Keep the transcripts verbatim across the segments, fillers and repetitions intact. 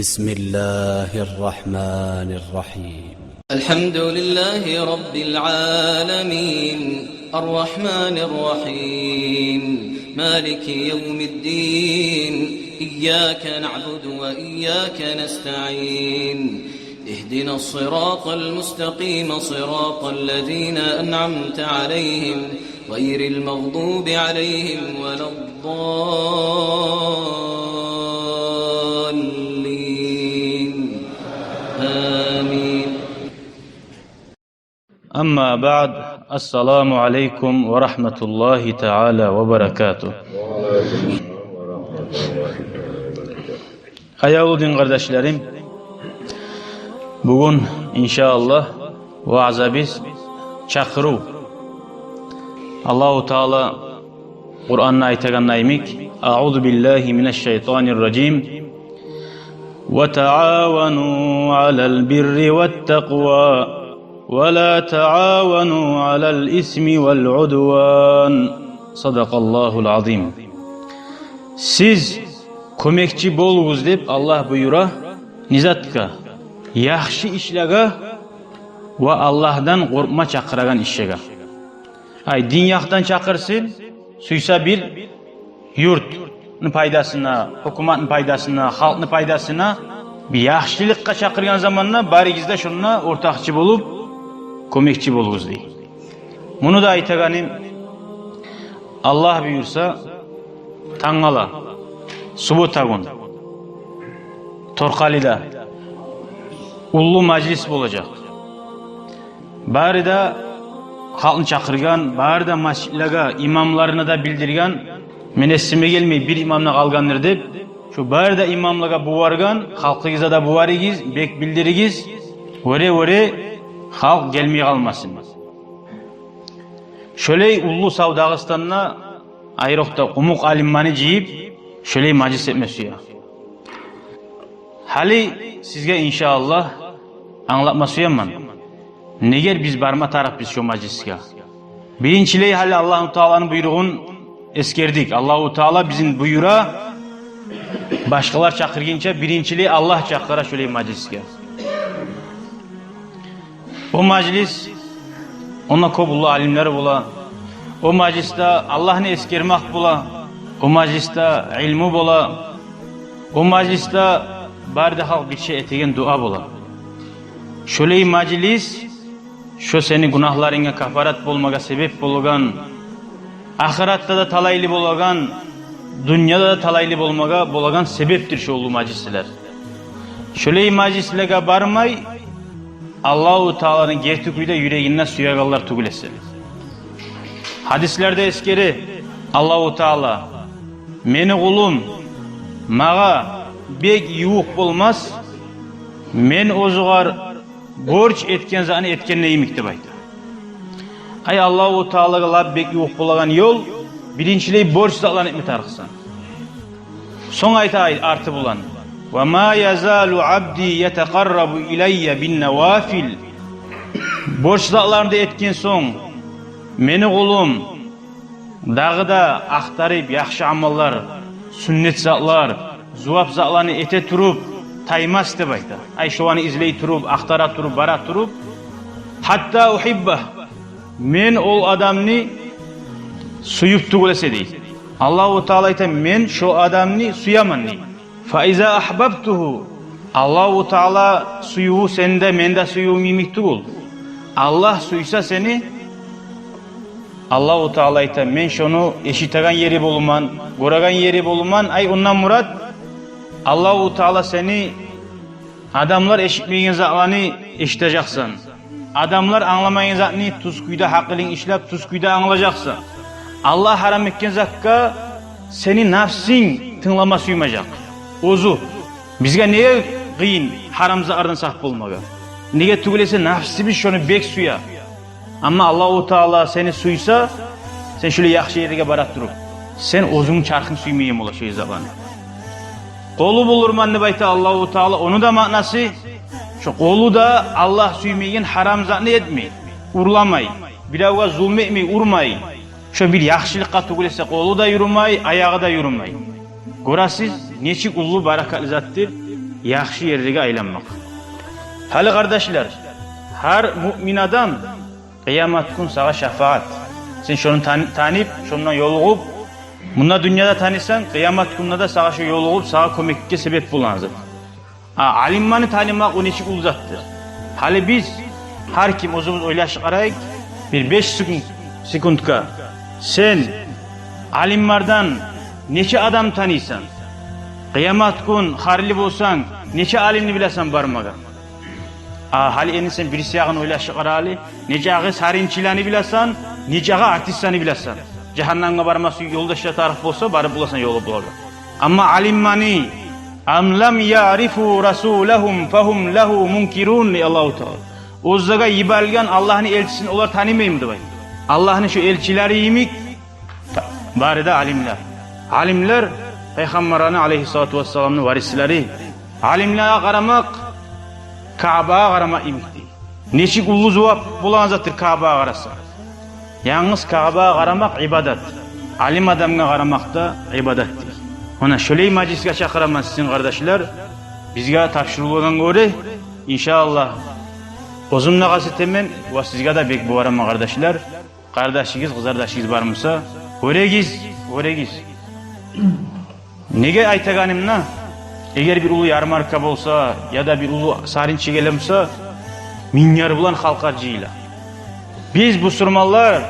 بسم الله الرحمن الرحيم. الحمد لله رب العالمين، الرحمن الرحيم، مالك يوم الدين، إياك نعبد وإياك نستعين، اهدنا الصراط المستقيم، صراط الذين أنعمت عليهم، غير المغضوب عليهم ولا الضالين. آمين. أما بعد، السلام عليكم ورحمة الله تعالى وبركاته. Аявлу дин къардашларым, бугюн, иншааллагь, ваъзабыз чакъырыв. Аллагьу Таала Къуранда айтагъан йимик: أعوذ بالله من الشيطان الرجيم. وتعاونوا على البر والتقوى ولا تعاونوا على الإثم والعدوان. صدق الله العظيم. Сиз кёмекчи болугъуз деп Аллагь буюра. Не затгъа? Яхшы ишлеге ва Аллагьдан къоркъма чакъырагъан ишлеге. Ай, дин якъдан чакъырсын, сюйсе бир юртну пайдасына, гьукуматны пайдасына, халкъны пайдасына, бир яхшылыкъгъа чакъыргъан заманда барыгъыз да шонда ортакъчы болуп, кёмекчи болугъуз дей. Муну да айтагъаным, Аллагь буюрса, тангала, суббота гюн, Торкъалиде уллу мажлис болажакъ. Бары да халкъны чакъыргъан, бары да межитлеге, имамларына да билдирген, мен эсиме гелмей, бир имам да къалгъандыр деп, шо бары да имамлагъа бугъаргъан, халкъыгъызгъа да бугъарыгъыз, бек билдиригиз, вёре-вёре халкъ гелмей къалмасын. Шолай уллу сав Дагъыстанда айрокъда къумукъ алимлени жыйып, шолай мажлис этме сюе. Гьали сизге, иншааллагь, англатма сюемен, негер биз барма тарыкъбыз шо мажлисге. Биринчилей, гьали Аллагьу Тааланы буйругъун эсгердик. Аллагьу Таала бизин буюра, башгъалар чакъыргъынча, биринчилей Аллагь чакъыра шолай мажлисге. О мажлис, онда кёп уллу алимлер бола. О мажлисде Аллагьны эсгермек бола. О мажлисде илму бола. О мажлисде бары да халкъ бирче этеген дуа бола. Шолай мажлис, шо сени гюнагьларынга кафарат болмагъа себеп болагъан, ахыратда да талайлы болагъан, дюньяда да талайлы болмагъа болагъан себепдир шо уллу мажлислер. Шолай мажлислеге бармай, Аллагьу Тааланы герти кюйде юрегинде сюегенлер тюгюл эсе. Гьадислерде эсгере Аллагьу Таала: «Мени къулум магъа бек ювукъ болмас, мен оьзюгер борч этген затны этгенде йимик», — деп айта. Ай, Аллагьу Таалагъа лап бек ювукъ болагъан ёл, биринчилей борч затланы этме тарыкъсан. Сонг айта ай-, арты булан: «Ва ма язалу абди ятакъаррабу илайя бин навафил». Борч затланы да этген сонг, мени къулум дагъы да ахтарып яхшы амаллар, сюннет затлар, зувап затланы эте туруп таймас деп айта. Ай, шоланы излей туруп, ахтара туруп, бара туруп, «хатта ухиббагь», мен ол адамны сююп тюгюл эсе дей. Аллагьу Таала айта: «Мен шо адамны сюемен», — дей. «Фа иза ахбабтугьу», Аллагьу Таала сюювю сени де, мени де сюювюбюз йимик тюгюл. Аллагь сюйсе сени, Аллагьу Таала айта: «Мен шону эшитеген ери болуман, гёреген ери болуман». Ай, ондан мурат, Аллагьу Таала сени адамлар эшитмейген затланы эшитежексен, адамлар англамайгъан затны тюз кюйде гьакъылынг ишлеп, тюз кюйде англажакъсан. Аллагь гьарам этген затгъа сени напсынг тынглама сюймежек. Оьзю. Бизге неге къыйын гьарам затлардан сакъ болмагъа? Неге тюгюл эсе, напсыбыз шону бек сюе. Амма Аллагьу Таала сени сюйсе, сен шолай яхшы ерге бара туруп, сен оьзюнгню чархынг сюймейген бола шо затланы. Къолу болурман деп айта Аллагьу Таала, ону да маънасы, шо къолу да Аллагь сюймейген гьарам затны этмей, урламай, биревге зулму этмей, урмай. Шо бир яхшылыкъгъа тюгюл эсе, къолу да юрюмей, аягъы да юрюмей. Гёресиз, нечик уллу баракатлы затдыр. яхшы ерлеге айланмакъ. Гьали, къардашлар, гьар муъмин адам къыямат гюн сагъа шафагьат. Сен шону тан-, танып, шондан ёлугъуп, мунда дюньяда таныйсан, къыямат гюнде де сагъа шо ёлугъуп, сагъа кёмекге себеп болагъан зат. А алимлени танымакъ, о нечик уллу затдыр. Гьали биз, гьар ким оьзюбюз ойлашып къарайыкъ, бир беш секунд, секундгъа. Сен алимлерден нече адам таныйсан? Къыямат гюн гьарли болсанг, нече алимни биласан бармагъа? А гьали энни сен бириси ягъын ойлашып къара гьали. Нечакъы сарынчыланы биласан, нечакъы артистлени биласан. Жагьаннамгъа бармас ёлдашлар тарыкъ болса, барып боласан ёлугъуп болагъан. Амма алимлени, «Ам лам яърифу расулагьум фагьум лагьу мункирун», дей Аллагьу Таала. Оьзлеге йиберилген Аллагьны элчисин олар танымаймы деп айта. Аллагьны шо элчилери йимик, бары да алимлер. Алимлер пайхаммарланы, алейгьиссалату вассаламны, варислери. Алимлеге къарамакъ Каъбагъа къарамакъ йимик дей. Нечик уллу зувап болагъан затдыр Каъбагъа къараса. Янгыз Каъбагъа къарамакъ ибадат. Алим адамгъа къарамакъ да ибадат дей. Муна шолай мажлисге чакъыраман сизин, къардашлар. Бизге тапшурулгъангъа гёре, иншааллагь, оьзюм де къаст этемен ва сизге де бек бугъараман, къардашлар. Къардашыгъыз, къызардашыгъыз бармуса, гёрегиз, гёрегиз. Неге айтагъанымны, эгер бир уллу ярмарка болса, яда бир уллу сарынчы геле буса, минглер булан халкъ жыйыла. Биз, бусурманлар,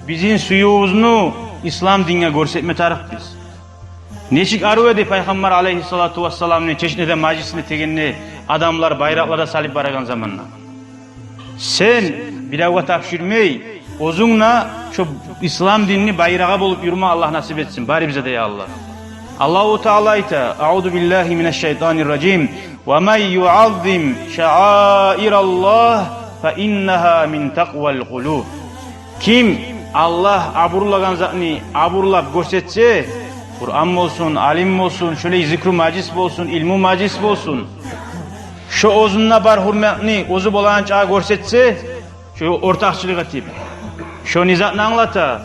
бизин сюювюбюзню ислам динге гёрсетме тарыкъбыз. Нечик арив эди Пайхаммар алейгьиссалату вассаламны чечнеде мажлисине тегенде адамлар байракълар да салып барагъан заманда. Сен биревге тапшурмай, оьзюнг де шо ислам динни байрагъы болуп юрюме Аллагь насип этсин барыбызгъа да, я Аллагь. Аллагьу Таала айта: «Аъузу биллагьи минаш-шайтанир-ражим. Ва ман юъаззим шаъаираллагь фа иннагьа мин такъвал къулуб». Ким Аллагь абурлагъан затны абурлап гёрсетсе, Къуран болсун, алим болсун, шолай зикру мажлис болсун, илму мажлис болсун, шо оьзюнде бар гьюрметни оьзю болагъанчагъа гёрсетсе, шо ортакъчылыкъ этип, шо не затны англата?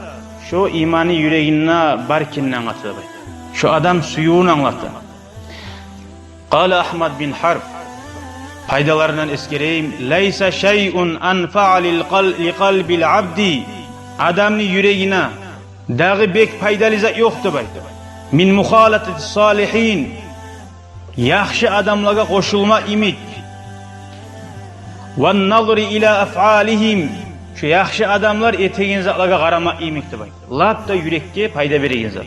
Шо иманы юрегинде бар экенин англата, дей. Шо адам сюювюн англата. Къала Агьмад бин Гьарб, пайдаларындан эсгерейим: «Лайса шайъун анфаъа лил къал-, ли къалбил абди». Адамны юрегине дагъы бек пайдалы зат ёкъ деп айта. «Мин мухалататис салигьин». Яхшы адамлагъа къошулма йимик. «Ван назри ила афъалигьим». Шо яхшы адамлар этеген затлагъа къарама йимик деп айта. Лап да юрекге пайда береген зат.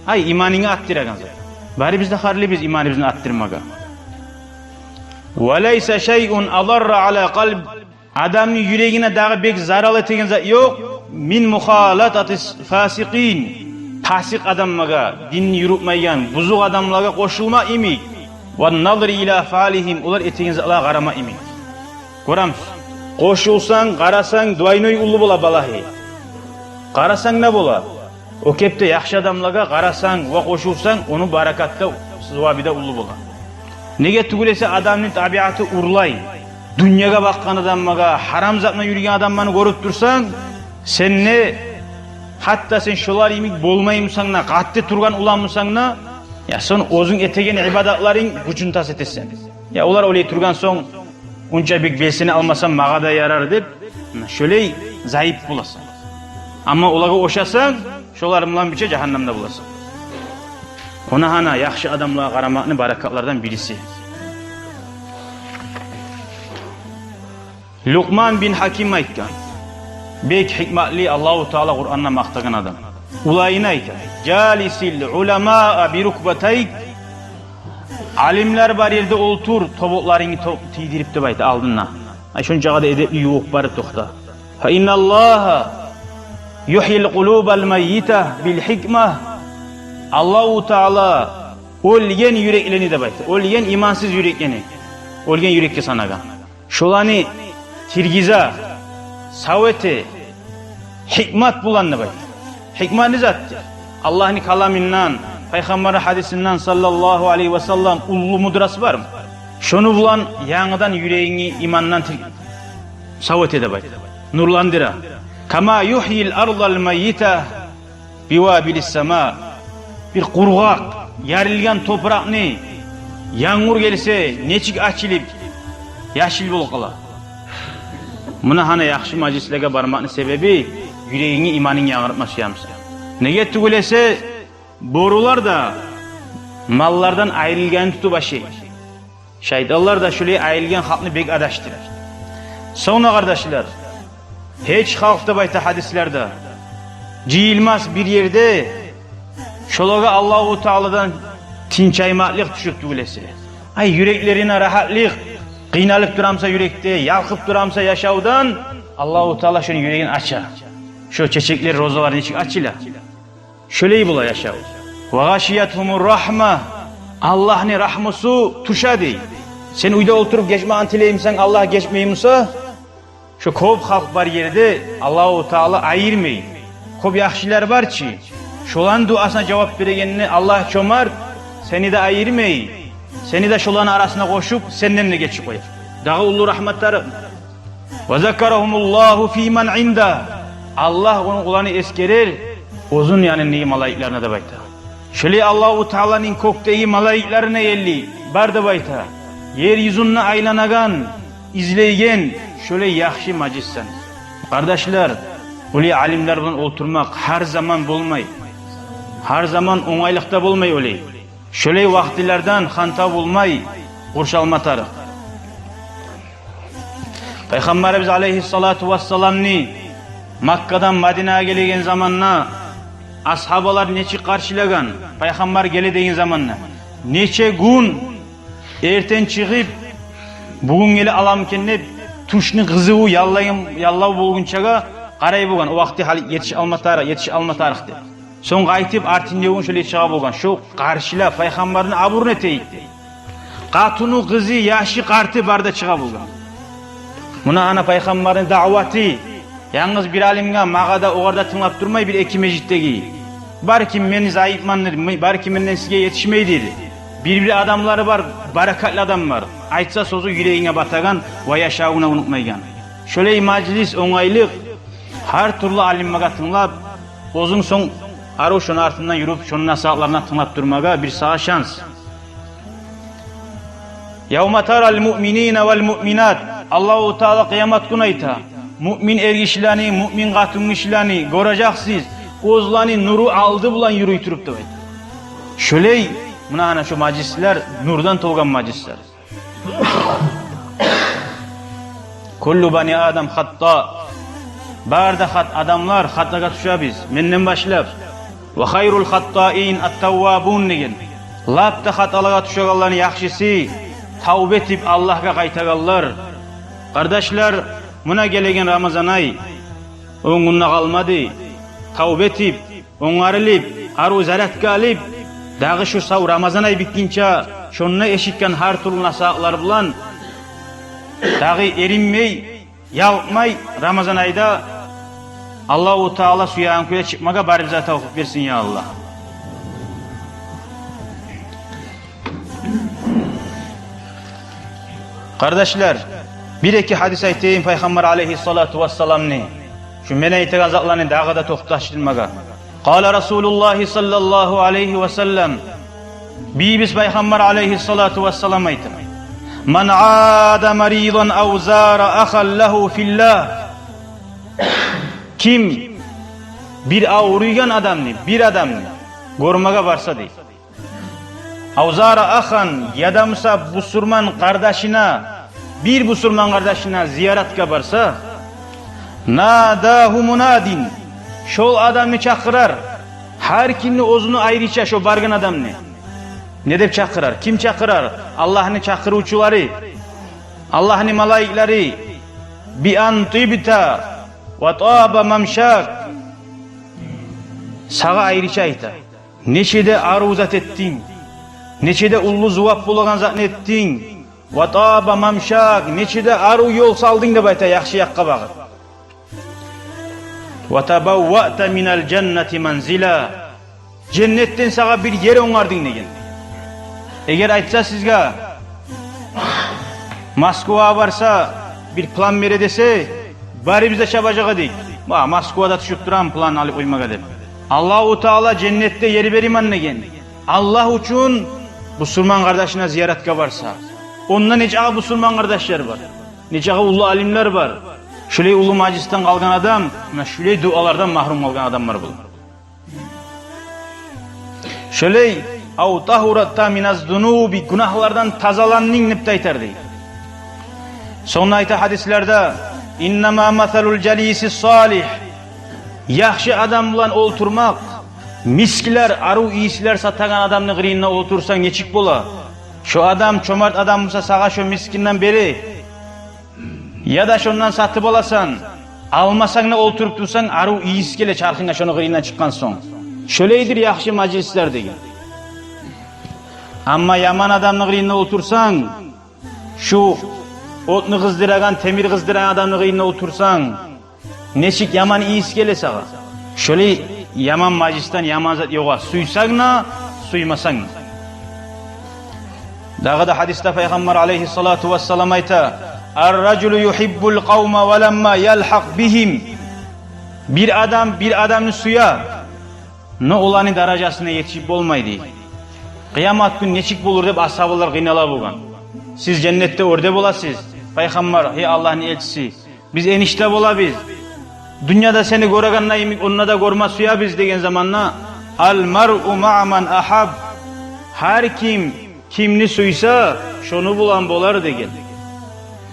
Ай, иманынга артдырагъан зат. Барыбыз да гьарлибиз иманыбызны артдырмагъа. «Ва лайса шайъун адарра ала къалб». Адамны юрегине дагъы бек зарал этеген зат ёкъ. «Мин мухалататис фасикъин». Пасикъ адамлагъа, динни юрютмейген, бузукъ адамлагъа къошулма йимик. «Ван назри ила афъалигьим», олар этеген затлагъа къарама йимик. Гёремисиз? Къошулсанг, къарасанг, двойной уллу бола балагьы. Къарасанг не бола? О кепде яхшы адамлагъа къарасанг ва къошулсанг, ону баракаты да, зувабы да уллу бола. Неге тюгюл эсе адамны табиаты урлай. Дюньягъа бакъгъан адамлагъа, гьарам затман юрюген адамланы гёрюп турсанг, сен де, гьатта сен шолар йимик болмаймусанг да, къатты тургъан уланмусанг да, я сен оьзюнг этеген ибадатларынг гючюн тас этесен. Я олар олай тургъан сонг, онча бек белсене алмасам, магъа да ярар деп, шолай заип боласан. Амма олагъа ошасанг, шолар булан бирче жагьаннамда боласан. Она гьана яхшы адамлагъа къарамакъны баракатлардан бириси. Лукъман бин Гьаким айтгъан, бек гьикматлы, Аллагьу Таала Къуранда макътагъан адам. Уланына айта: «Жалисил уламаа би рукбатайк». Алимлер бар ерде олтур, тобукъларынгны то-, тийдирип деп айта алдына. Ай, шончакъы да эдепли ювукъ барып токъта. «Фа инналлагьа юхйил къулубал маййита бил гьикма». Аллагьу Таала оьлген юреклени деп айта. Оьлген имансыз юреклени оьлген юрекге санагъан. Шоланы тиргизе, сав эте, гьикмат булан деп айта. Гьикмат не затдыр? Аллагьны каламындан, Пайхаммарны гьадисинден, саллаллагьу алайгьи ва саллам, уллу мудрость бармы? Шону булан янгыдан юрегингни имандан тир-, сав эте деп айта. Нурландыра. «Кама юхйил ардал маййита би вабилис сама». Бир къургъакъ, ярылгъан топуракъны Янгур гелсе, нечик ачылып, яшыл болуп къала. Муна гьана яхшы мажлислеге бармакъны себеби — юрегинге иманынг янгыртма сюемисен. Неге тюгюл эсе, борулар да маллардан айрылгъанны тутуп ашай. Шайтанлар да шулай айрылгъан халкъны бек адашдыра. Сонг да, къардашлар, гьеч халкъ, деп айта гьадислерде, жыйылмас бир ерде, шолагъа Аллагьу Тааладан тынчаймакълыкъ тюшюп тюгюл эсе. Ай, юреклерине рагьатлыкъ, къыйналып турамса юрекде, ялкъып турамса яшавдан, Аллагьу Таала шону юрегин ача. Шо чечеклер, розалар нечик ачыла, шолай бола яшав. «Ва гъашиятгьумур рагьма», Аллагьны рагьмусу тюше дей. Сен уьйде олтуруп гечмекни тилеймисен, Аллагь гечмеймусе, шо кёп халкъ бар ерде Аллагьу Таала айырмай. Кёп яхшылар бар чы, шоланы дуасына жавап берегенде Аллагь чомарт, сени де айырмай, сени де шоланы арасына къошуп, сенден де гечип къоя. Дагъы уллу рагьматлары. «Ва закарагьумуллагьу фи ман индагь». Аллагь ону, оланы эсгерер оьзюню янындагъы малайиклерине, деп айта. Шолай Аллагьу Тааланы кёкдеги малайиклерине ерли бар, деп айта, ер юзюнде айланагъан, излейген шолай яхшы мажлислени. Къардашлар, олай алимлер булан олтурмакъ гьар заман болмай. Гьар заман онгайлыкъда болмай олай. Шолай вакътилерден хантав болмай къуршалма тарыкъ. Пайхаммарыбыз алейгьиссалату вассаламны Маккадан Мадинагъа гелеген заманда асгьабалар нечик къаршылагъан, Пайхаммар геле деген заманда, нече гюн эртен чыгъып, бугюн геле аламы экен деп, тюшню къызыву яллайгъан, яллав болгъунчагъа къарай болгъан, о вакъти гьали етише алма тарыкъ, етише алма тарыкъ деп. Сонг къайтып, артындагъы гюн шолай чыгъа болгъан. Шо къаршыла, Пайхаммарны абурун этейик деп. Къатыны, къызы, яшы, къарты бары да чыгъа болгъан. Муна гьана Пайхаммарны даъваты, янгыз бир алимге, магъа да, огъар да тынглап турмай, бир-эки межитдеги. Бар ким мени зайыпмандыр, м-, бар ким менден сизге етишмейдир. Бир-бир адамлары бар, баракатлы адамлар. Айтса сёзю юрегинге батагъан ва яшавуна унутмайгъан. Шолай мажлис, онгайлыкъ, гьар тюрлю алимге тынглап, оьзюнг сонг арив шону артындан юрюп, шону насигьатларына тынглап турмагъа бир сагъа шанс. «Явма тарал муъминина вал муъминат». Аллагьу Таала къыямат гюн айта: муъмин эргишилени, муъмин къатынгишилени гёрежексиз, оьзлени нуру алды булан юрюй туруп, деп айта. Шолай, муна гьана шо мажлислер нурдан толгъан мажлислер. «Куллу бани Адам хатта». Бары да хат-, адамлар хатагъа тюшебиз, менден башлап. «Ва хайрул хаттаин ат-таввабун», — деген. Лап да хаталагъа тюшегенлени яхшысы — тавба этип Аллагьгъа къайтагъанлар. Къардашлар, муна гелеген Рамазан ай он гюн де къалмады. Тавба этип, онгарылып, арив зарядка алып, дагъы шу сав Рамазан ай битгинче, шонда эшитген гьар тюрлю насигьатлар булан дагъы эринмей, ялкъмай, Рамазан айда Аллагьу Таала сюеген кюйде чыкъмагъа барыбызгъа тавфикъ берсин, я Аллагь. Къардашлар, бир-эки гьадис айтайым Пайхаммар алейгьиссалату вассаламны, шу мен айтагъан затланы дагъы да токъташдырмагъа. Къала Расулуллагьи саллаллагьу алайгьи ва саллам. Бийибиз Пайхаммар алейгьиссалату вассалам айта: «Ман ада маридан ав зара ахан лагьу филлагь». Ким бир авруйгъан адамны, бир адамны гёрмеге барса, дей. «Ав зара ахан», яда буса бусурман къардашына, бир бусурман къардашына зияратгъа барса, «надагьу мунадин», шол адамны чакъырар. Гьар кимни оьзюню айрыча шо баргъан адамны. Не деп чакъырар? Ким чакъырар? Аллагьны чакъырывчулары, Аллагьны малайиклери. «Би ан тибта ва таба мамшак». Сагъа айрыча айта. Нече де арив зат этдинг, нече де уллу зувап болагъан затны этдинг. «Ва таба мамшак», нече де арив ёл салдынг деп айта, яхшы якъгъа багъып. «Ва табавваъта минал жаннати манзила», женнетден сагъа бир ер онгардынг деген. Эгер айтса сизге, Москвагъа барса, бир план бере десе, барыбыз да чабажакъ эдик. Ма, Москвада тюшюп турам план алып къоймагъа деп. Аллагьу Таала женнетде ер беремен деген. Аллагь учун бусурман къардашына зияратгъа барса, онда нечакъы бусурман къардашлар бар, нечакъы уллу алимлер бар. Шулай уллу мажлисден къалгъан адам, муна шулай дуалардан магьрюм къалгъан адамлар болар. Шолай, ав тагьурат миназ зунуби, гюнагьлардан тазаландынг деп де айтар дей. Сонг айта гьадислерде: «Иннама масалул жалиси салигь». Яхшы адам булан олтурмакъ, мисклер, арив ийислер сатагъан адамны къырыйында олтурсанг нечик бола? Шо адам чомарт адам буса, сагъа шо мискинден бере. Яда шондан сатып аласан, алмасанг да, олтуруп турсанг, арив ийис геле чархынга шону къырыйындан чыкъгъан сонг. Шолайдыр яхшы мажлислер деген. Амма яман адамны къырыйында олтурсанг, шу отну къыздырагъан, темир къыздырагъан адамны къырыйында олтурсанг, нечик яман ийис геле сагъа. Шолай яман мажлисден яман зат ёгъа, сюйсенг де, сюймесенг де. Дагъы да гьадисде Пайхаммар алайгьиссалату вассалам айта: «Ар-ражулу югьиббул къавма ва ламма ялгьакъ бигьим». Бир адам бир адамны сюе, но оланы даражасына етишип болмай дей. Къыямат гюн нечик болур деп асгьабалар къыйнала болгъан. Сиз женнетде оьрде боласыз, Пайхаммар, гьей Аллагьны элчиси, биз энишде болабыз. Дюньяда сени гёрегенде йимик онда да гёрме сюебиз деген заманда, «Ал маръу маъа ман агьабб». Гьар ким кимни сюйсе, шону булан болар деген.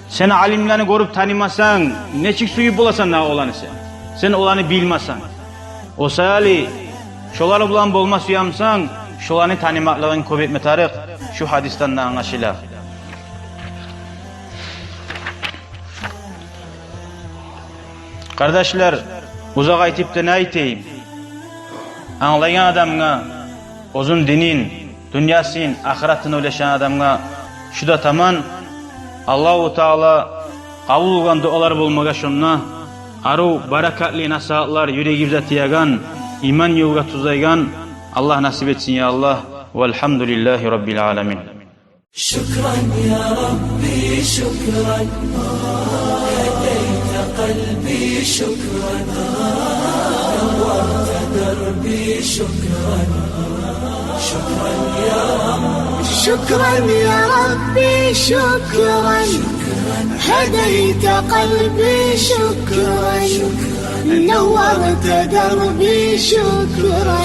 Сен алимлени гёрюп танымасанг, нечик сююп боласан дагъы оланы сен? Сен оланы билмесенг. О саялы, шолар булан болма сюемисен, шоланы танымакълыгъынг кёп этме тарыкъ, шу гьадисден де англашыла. Къардашлар, узакъ айтып да не айтайым? Англайгъан адамгъа, оьзюн динин, дюньясын, ахыратын ойлашагъан адамгъа шу да таман. Аллагьу Таала къабул болгъан дуалар болмагъа шонда, арив, баракатлы насигьатлар, юрегибизге тиеген, иман ёлгъа тюзейген Аллагь насип этсин, я Аллагь. Валгьамдулиллагьи раббил аламин. شكرا يا ربي شكرا، هديت قلبي شكرا، نورت دربي شكرا، شكرا يا رب. شكرا يا ربي شكرا، هديت قلبي شكرا، نورت دربي شكرا.